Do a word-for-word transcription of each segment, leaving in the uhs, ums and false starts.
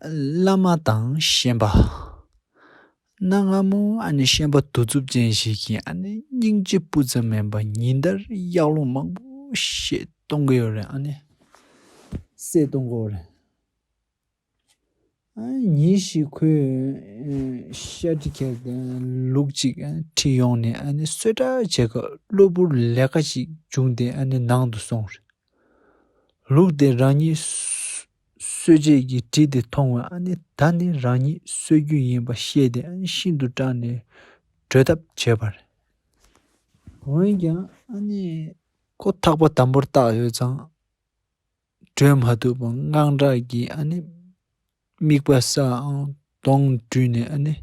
བླ་མ་དང་ཤན་པ། གནའ་སྔ་མོ་ཨ་ནི་ཤན་པ་གདུག་རྩུབ་ཅན་ཞིག་གིས་ཨ་ནི་སྙིང་རྗེ་སྤུ་ཙམ་མེད་པར་ཉིན་ལྟར་གཡག་ལུག་མང་པོ་བཤས་གཏོང་གི་ཡོད་རེད། ཨ་ནི་བསད་གཏོང་གི་ཡོད་རེད། ཨ་ཉིན་ཞིག་ཁོས་ཤ་ཁྲི་ཁྱེར་ཏེ་ལུག་ཅིག་ཁྲིད་ཡོང་ནས་ཨ་ནི་གསོད་གྲབས་བྱེད་སྐབས་གློ་བུར་ལས་ཀ་ཞིག་བྱུང་སྟེ་ཨ་ནི་ནང་དུ་སོང་རེད། ལུག་དེ་རང་ཉིད་གསོད་བྱེད་ཀྱི་གྲི་དེ་མཐོང་བས་ཨ་ནི་ད་ནི་རང་ཉིད་གསོད་རྒྱུ་ཡིན་པ་ཤེས་ཏེ་ཨ་ནི་ཤིན་ཏུ་སྐྲག་ནས་བྲོས་ཐབས་བྱས་པ་རེད། འོན་ཀྱང་ཨ་ནི་ཁོ་ཐག་པ་དམ་པོར་བཏགས་ཡོད་ཙང་བྲོས་མ་ཐུབ་པར་དངངས་སྐྲག་གིས་ཨ་ནི་མིད་པ་སྲ་ཨང་གདོང་བཀྲུས་ནས་ཨ་ནི་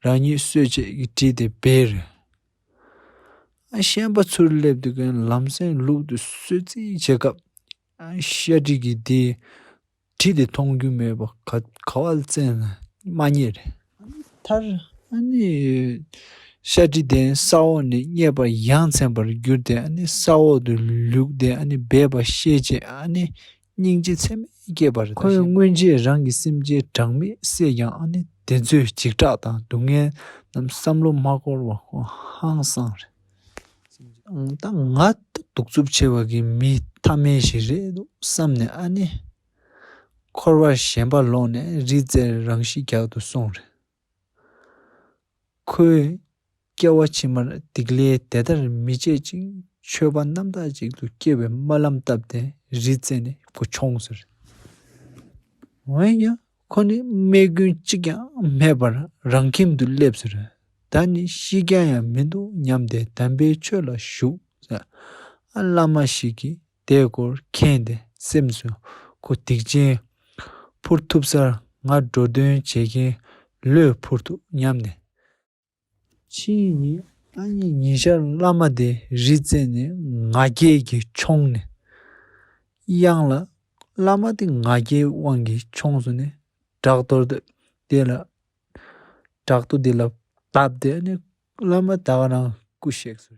རང་ཉིད་གསོད་བྱེད་ཀྱི་གྲི་དེ་སྦས་རེད། ཨ་ཤན་པ་ཚུར་སླེབས་དུས་ཀྱང་ལམ་སེང་ལུག་དེ་གསོད་རྩིས་བྱེད་སྐབས་ཨ་ཤ་ཁྲི་གིས་དེའི་གྲི་དེ་མཐོང་རྒྱུ་མེད་པ་ག་ག་བ་བཙལ་ན་མ་རྙེད་རེད། མཐར་ཨ་ནི་ཤ་ཁྲི་དེ་ས་འོག་ནས་རྙེད་པར་ཡ་མཚན་པར་གྱུར་ཏེ་ཨ་ནི་ས་འོག་ཏུ་ལུག་དེ་ཨ་ནི་སྦས་པ་ཤེས་རྗེས་ཨ་ནི་སྙིང་རྗེ་ཚད་མེད་སྐྱེས་པ་རེད། ཁོས་སྔོན་ཆད་རང་གི་སེམས་ཅན་གྲངས་མེད་བསད་ཀྱང་ཨ་ནི་དེ་ཚོའི་འཇིགས་སྐྲག་དང་སྡུག་བསྔལ་རྣམས་བསམ་བློ་མ་འཁོར་བར་ཁོ་ཧང་སངས་རེད། ད་ང་གདུག་རྩུབ་ཆེ་བ་གི་མི་ཐ་མལ་ཞིག་རེད་འདུག་བསམ་ནས་ཨ་ནི་འཁོར་བར་ཞེན་པ་ལོག་ནས་རི་རྩེར་རང་ཤི་རྒྱག་ཏུ་སོང་རེད། ཁོས་སྐྱེ་བ་ཕྱི་མར་སྡིག་ལས་དེ་ལྟར་མི་བྱེད་ཅིང་ཆོས་པ་རྣམ་དག་ཅིག་ཏུ་སྐྱེ་བའི་སྨོན་ལམ་བཏབ་སྟེ་རི་རྩེ་ནས་ཁོ་མཆོངས་ཟེར། འོན་ཀྱང་ཁོ་ནི་རྨས་སྐྱོན་གཅིག་ཀྱང་མེད་པར་རང་ཁྱིམ་དུ་སླེབས་ཟེར། ད་ནི་ཤི་རྒྱུ་ཡང་མི་འདུག་སྙམ་སྟེ་དམ་པའི་ཆོས་ལ་ཞུགས་ཟེར། ཨ་བླ་མ་ཞིག་གིས་དེའི་སྐོར་མཁྱེན་ཏེ་སེམས་སུ་ཁོ་སྡིག་ཅན་འཕུར་ཐུབ་སར་ང་འགྲོ་དོན་བྱེད་མཁན་ལོས་འཕུར་ཐུབ་སྙམ་ནས། ཕྱི་ཉིན་ཨ་ནི་ཉིན་ཤར་བླ་མ་དེ་རི་རྩེ་ནས་ང་རྒྱལ་གྱིས་མཆོངས་ནས། གཡང་ལ་བླ་མ་དེ་ང་རྒྱལ་དབང་གིས་མཆོངས་སོང་ནས་བྲག་རྡོ་དེ་ལ་བྲག་རྡོ་དེ་ལ་བརྡབས་ཏེ་ཨ་ནི་བླ་མ་ད་ག་རང་སྐུ་གཤེགས་སོང་།